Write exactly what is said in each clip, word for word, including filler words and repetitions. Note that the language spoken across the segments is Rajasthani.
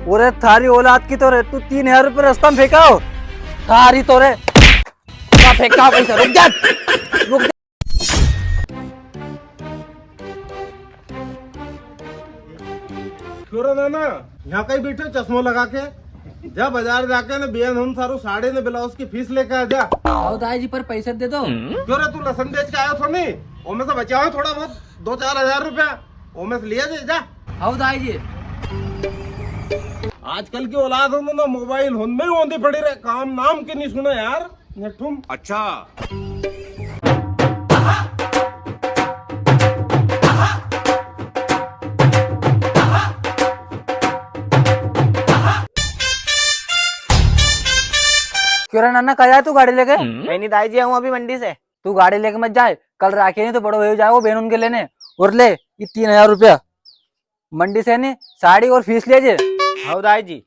ओरे थारी औलाद की तो रे, तू तीन हजार रुपये रास्ता में फेंका हो। थारी तो रे, ना फेंका पैसा, रुक जा, रुक जा। क्यों रे नाना, यहाँ कहीं बैठे हो चश्मो लगा के? जा बाजार जाके ने बेन होन सारू साड़ी ने ब्लाउज की फीस लेके आ जा। आओ दाई जी, पर पैसा दे दो। क्यों रे, तू लसन बेच के आयो थो नी? ओमे से बचा हो थोड़ा बहुत, दो चार हजार रुपया, ओमे से लिया दे जा। आओ दाई जी। आजकल की औलाद होन ना मोबाइल होन में ही औंधी पड़ी रे, काम नाम की नी सुने यार। नेठुम। अच्छा। क्यों रे नाना, कहाँ जाए तू गाड़ी लेके? कहीं नी दाई जी, आऊँ अभी मंडी से। तू गाड़ी लेके मत जाए, कल राखी है नी तो बड़ो हो जाए वो बेन होन के लेने। और ले ये तीन हजार रुपया। मंडी से नी, साड़ी और फीस ले जे। हाँ दाई जी।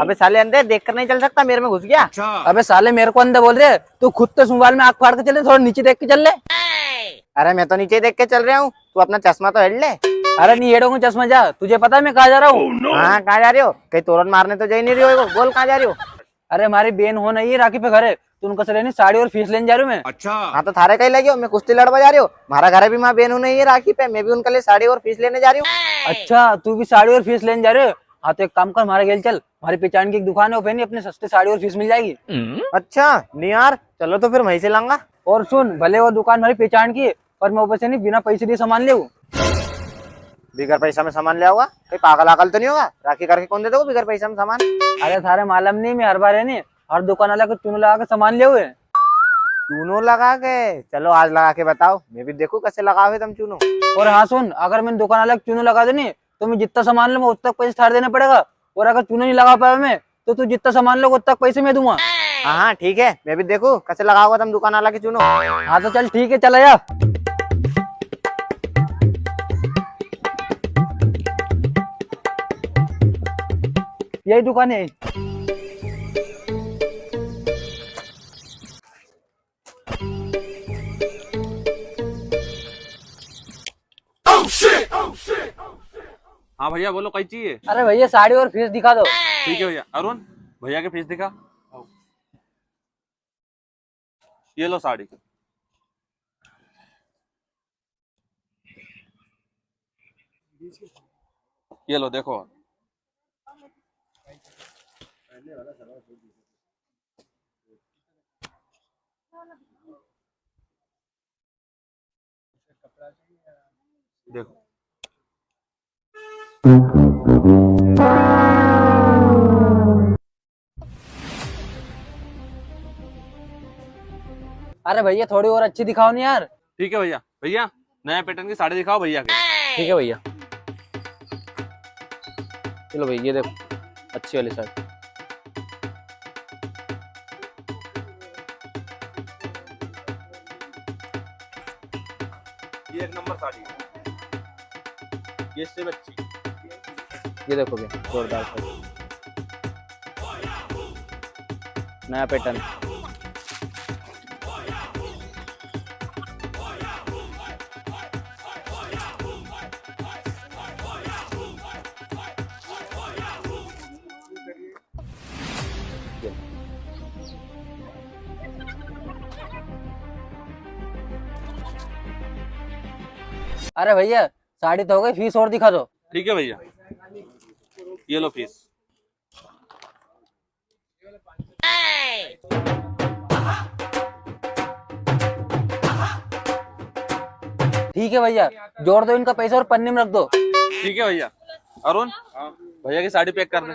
अबे साले अंधे, देख कर नहीं चल सकता, मेरे में घुस गया। अच्छा। अबे साले, मेरे को अंधे बोल रहे, तू खुद तो मोबाइल में आँख फाड़ के चले, थोड़ा नीचे देख के चल ले। अरे मैं तो नीचे देख के चल रहा हूँ, तू अपना चश्मा तो हेड़ ले। अरे नी हेड़ूंगा चश्मा, जा, तुझे पता है मैं कहाँ जा रहा हूँ? हाँ, कहाँ जा रहे हो? कहीं तोरन मारने तो जा ही नहीं रहे हो, बोल कहाँ जा रहे हो? अरे हमारी बेन होन आई है राखी पे घरे, तो उनका से नी साड़ी और फीस लेने जा रहा हूँ मैं। अच्छा। हाँ तो थारे कहीं लगे हो, मैं कुश्ती लड़वा जा रही हूँ, हमारा घर भी माँ बेन होन आई है राखी पे, मैं भी उनके लिए साड़ी और फीस लेने जा रही हूँ। अच्छा, तू भी साड़ी और फीस लेने जा रहे हो? हाँ तो एक काम कर, हमारे गेल चल, हमारी पहचान की एक दुकान है, वो पे नी अपने सस्ते साड़ी और फीस मिल जाएगी। अच्छा, नी यार, चलो तो फिर वहीं से लांगा। और सुन, भले वो दुकान हमारी पहचान की है, पर मैं ऊपर से नी बिना पैसे दिए सामान ले आऊँ। बिगर पैसा में सामान ले आओगा? कहीं पागल आगल तो नहीं होगा? राखी करके कौन दे देगा बिगर पैसा में सामान? अरे थारे मालूम नहीं, मैं हर बार है नी, हर दुकान वाला को चूनो लगा के सामान ले आऊँ। चूनो लगा के? चलो आज लगा के बताओ, मैं भी देखूँ कैसे लगाओ है तुम चूनो। और हाँ सुन, अगर मैंने दुकान वाला को चूनो लगा दे नी, तो मैं जितना सामान लूँ, मैं उतना पैसे थारे देना पड़ेगा। और अगर चूनो नहीं लगा पाया मैं, तो तू जितना सामान लोगा, उतना पैसे मैं दूंगा। हाँ, हाँ, ठीक है, मैं भी देखूँ कैसे लगाओगा तुम दुकान वाला के चूनो। हाँ, तो चल, ठीक है, चला जा। यही दुकान है। हाँ भैया, बोलो, कई चाहिए? अरे भैया, साड़ी और फीस दिखा दो। ठीक है भैया। अरुण, भैया के फीस दिखा। ये लो साड़ी। ये लो, देखो। देखो। अरे भैया, थोड़ी और अच्छी दिखाओ नी यार। ठीक है भैया। भैया, नया pattern की साड़ी दिखाओ भैया के। ठीक है भैया। चलो भैया, ये देखो, अच्छी वाली साड़ी। ये एक नंबर साड़ी है। ये इससे भी अच्छी। ये देखो भैया, जोरदार साड़ी। नया pattern। अरे भैया, साड़ी तो हो गई, फीस और दिखा दो। ठीक है भैया, ये लो फीस। ठीक है भैया, जोड़ दो इनका पैसा और पन्नी में रख दो। ठीक है भैया। अरुण, भैया की साड़ी pack कर दे।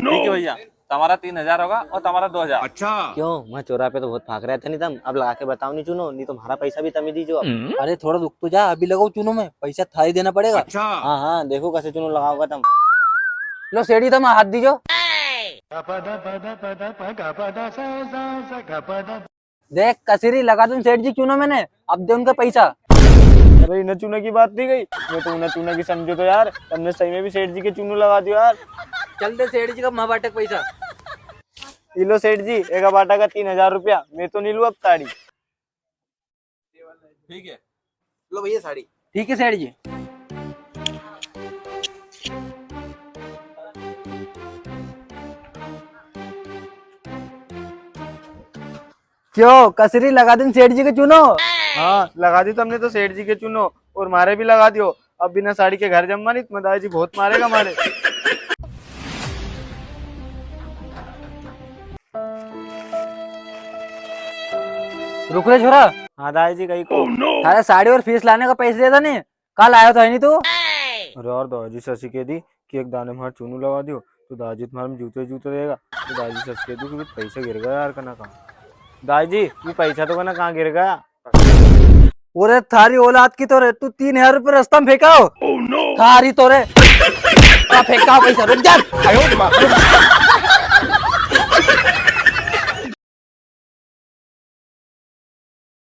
ठीक है भैया, तुम्हारा तीन हजार होगा और तुम्हारा दो हजार। अच्छा। क्यों, मैं चौराहे पे तो बहुत फाक रहा था नी तम, अब लगा के बताओ नी चूनो, नी तो हमारा पैसा भी तमी दीजो अब। अरे थोड़ा रुक तो जा, अभी लगाओ चूनो में, पैसा थाई देना पड़ेगा। अच्छा। हाँ, हाँ, देखो कैसे चूनो लगाओगा तम। लो सेठ जी, तम हाथ दीजो। देख, कसरी लगा दूं सेठ जी चूनो मैंने, अब दे उनका पैसा। अरे, इन्हें चूना की बात नहीं गई, मैं तो उन्हें चूना की समझो तो यार, तमने सही में भी सेठ जी के चूनो लगा दियो यार। चल दे सेठ जी का माँ बाटक पैसा। ये लो सेठ जी, एक बाटा का तीन हजार रुपया, मैं तो नहीं लूँ अब साड़ी। ठीक है, लो भैया साड़ी। ठीक है सेठ जी। क्यों, कसरी लगा दी सेठ जी के चूनो? हाँ, लगा दी तमने तो सेठ जी के चूनो, और मारे भी लगा दियो। अब बिना साड़ी के घर जमवा नी, तो दाई जी बहुत मारेगा मारे। रुक रे छोरा। हाँ दाई जी, कई को? थारे साड़ी और फीस लाने का पैसे दिया था नी, कल आयो तो है नी तू? अरे यार दाई जी से ऐसी कह दी कि एक दाने मार चूनू लगा दियो, तो दाई जी तुम्हारे में जूते जूते देगा। तो दाई जी से ऐसी कह दी कि पैसा गिर गया यार, कना कहाँ? दाई जी, ये पैसा तो कना कहाँ गिर गया? ओरे थारी औलाद की तो रे, तू तीन हजार रुपये रास्ता में फेंका हो। थारी तो रे। आ फेंका हो पैसा, रुक जा। आयो रे माँ।